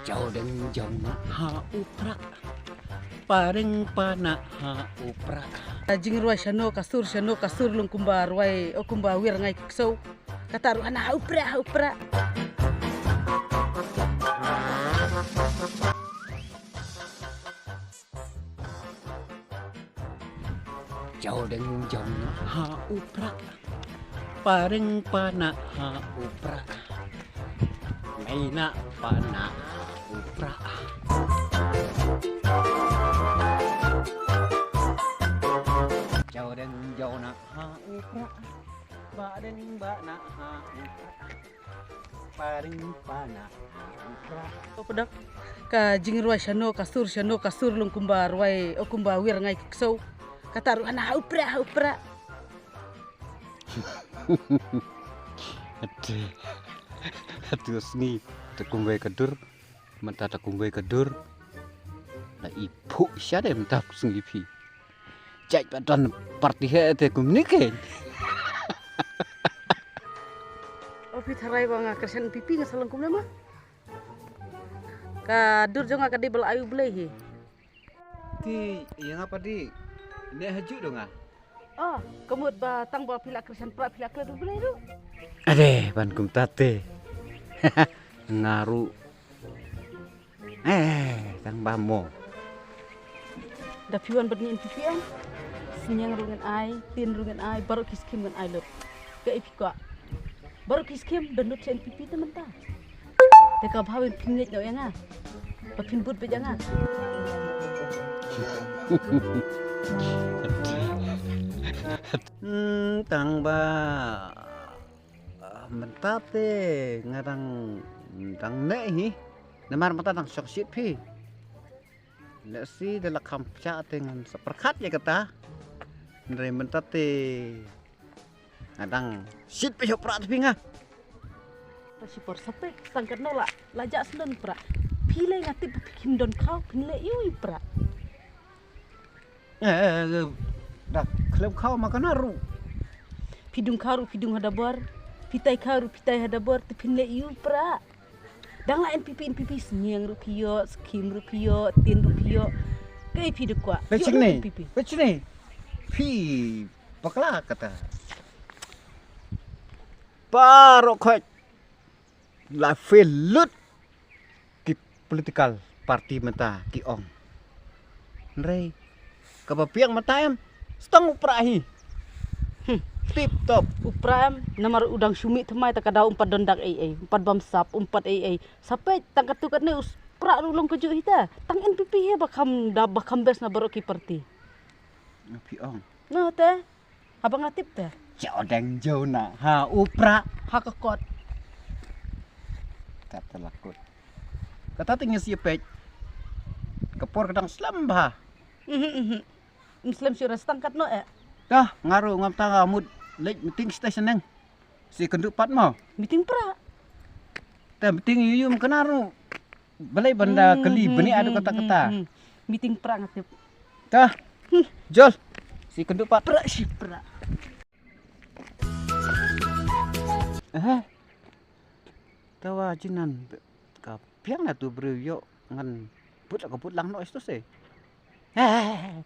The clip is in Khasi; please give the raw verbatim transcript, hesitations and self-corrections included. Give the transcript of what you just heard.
Jawdeng jawna ha u Prah. Pareng pana ha u Prah. Ka jingrwai shano ka sur, shano ka sur, long kumba rwai, o kumba wir ngai ksew. Kata ruh hana ha u Prah, ha u Prah. Jawdeng jawna ha u Prah. Pareng pana ha u Prah. Meina pana ha u Prah. Jawdeng jawna ha u Prah. Badeng bana ha u Prah. Pareng pana ha u Prah. O pdok, ka jingrwai shano ka sur, shano ka sur, long kumba rwai, o kumba wir ngai ksew. Kata ruh hana ha u Prah, ha u Prah. Ate. Atu sngi te kumbai ka dur. Mynta te kumbai ka dur. La i phu sha de mynta sngi phi. Jait ba don party he te kumne ke. O phi tharai ba nga kyrshan pipi nga sa long kumne ma. Ka dur jong nga ka dei ba la ai u Blei hi. Ti ïa nga pat di. Ne ha ju dong nga. Oh, ka mut ba tang ba phi la kyrshan Prah phi la klet u Blei ruh. Ade ban kumta te. Nga ruh. Eh, tang ba mo. Da phi wan bad ngi N P P em. Sniang ruh ngan ai, tin ruh ngan ai, baroh ki skim ngan ai lut. Kaei phi kwah? Baroh ki skim don lut sha N P P te mynta. Te ka bha ban phin ngeit noh ïa nga. Ba phin bud beit ïa nga. Hmm, tang ba, ah, mynta te nga dang, dang neh hi. Namar mynta dang shong shit phi. Lehse da la kham pyrshah te ngan sa pyrkhat ïa kata. Hynrei mynta te nga dang shit pyrshah Prah te phi nga. Ba shi por sa peit tang katno la, la jah sndon Prah. Phi lei nga tip ba phi kim don khaw, phin leh ïu ïa Prah. Eh, eh, eh, da khlem khaw ma kana ruh. Phi dung khaw ruh phi dung ha dabor. Phi tai khaw ruh phi tai ha dabor, te phin leh ïu Prah. Dang la N P P, N P P, sniang ruh phi ïoh, skim ruh phi ïoh, tin ruh phi ïoh. Kaei phi da kwah? Peit ïoh sini. N P P. Peit sini. Phi bakla kata. Baroh khoit la fail lut ki political party mynta ki ong. Hynrei kaba biang mynta em, stang u Prah hi. Hmm. Tip top. U Prah em, namar u dang shu mih thymmai te ka daw um pat don dak ei ei, um pat bamsap, um pat ei ei. Sa peit tang katto katne u Prah ruh long kajuh hi te. Tang N P P hi ba kham da, ba kham best na baroh ki party. Phi ong. Noh te. Haba nga tip te. Jawdeng jawna ha u Prah. Ha ka kot. Kata la kot. Kata te ngi shu peit. Ka por ka dang slem bha. Mhm, mhm. Slem shu restang katno eh. Dah, nga ruh ngam tang nga mut leit meeting station neng. Shu kynduh pat mo. Meeting Prah. Te meeting ïu ïu mynta ruh. Balei ban da kylli bniah haduh katta katta. Hmm, hmm, hmm. Meeting Prah nga tip. Tah. Hmm. Jol. Shu kynduh pat. Prah shi Prah. Eh. Tawa jinan ka biang na tu briew ïoh ngan put la ka put lang noh ïa tu se. Eh.